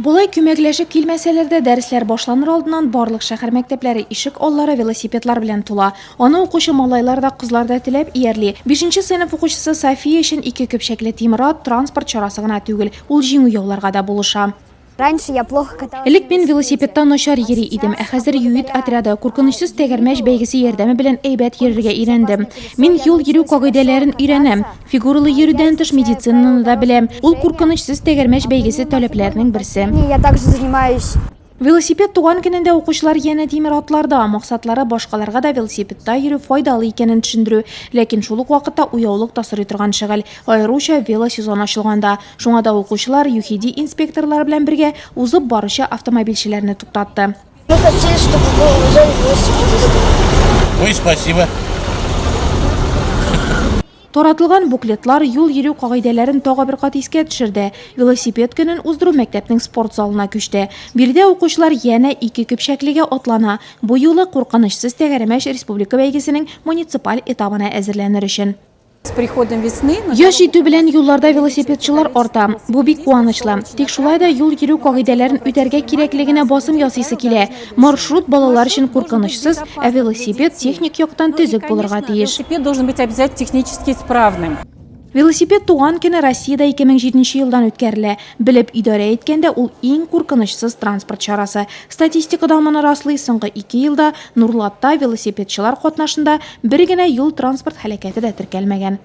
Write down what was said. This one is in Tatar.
Болай күмәкләшеп килмәсәләр дә, дәресләр башланыр алдыннан барлык шәһәр мәктәпләре ишек аллары велосипедлар белән тула. Аны укучы малайлар да, кызлар да теләп иярли. Бишенче сыйныф укучысы София өчен ике көпчәкле тимер ат транспорт чарасы гына түгел, ул җиңү яуларга да булыша. Раньше я плохо каталась. Элек мин велосипедта начар йөри идем, ә хәзер ЮИД отряды, куркынычсыз тәгәрмәч бәйгесе ярдәме белән әйбәт йөрергә өйрәндем. Мин юл йөрү кагыйдәләрен өйрәнәм. Фигуралы йөрүдән тыш медицинаны да беләм. Ул куркынычсыз тәгәрмәч бәйгесе таләпләренең берсе. Я также занимаюсь. Велосипед туган көнендә укучылар янә тимер атларда. Максатлары башкаларга да велосипедта йөрү файдалы икәнен төшендерү. Ләкин шул ук вакытта уяулык та сорый торган шөгыль. Аеруча велосезон ачылганда. Шуңа да укучылар ЮХИДИ инспекторлары белән бергә узып баручы автомобильчеләрне туктатты. Мы хотели, чтобы вы уважали велосипедистов. Ой, спасибо. Таратылган буклетлар юл йөрү кагыйдәләрен тагы бер кат искә төшерде. Велосипед көнен уздыру мәктәпнең спорт залына күчте. Биредә укучылар янә ике көпчәклегә атлана. Бу юлы куркынычсыз тәгәрмәч республика бәйгесенең муниципаль этабына әзерләнер өчен. С приходом весны Яз җитү белән юлларда велосипедчылар арта. Бу бик куанычлы. Тик шулай да юл йөрү кагыйдәләрен үтәргә кирәклегенә басым ясыйсы килә. Маршрут балалар өчен куркынычсыз, ә велосипед техник яктан төзек булырга тиеш. Велосипед должен быть обязательно технически исправным. Велосипед туган көне Россиядә 2007 елдан үткәрелә. Белеп идарә иткәндә, ул иң куркынычсыз транспорт чарасы. Статистика да моны раслый, соңгы ике елда Нурлатта велосипедчылар катнашында бер генә юл-транспорт һәлакәте дә теркәлмәгән.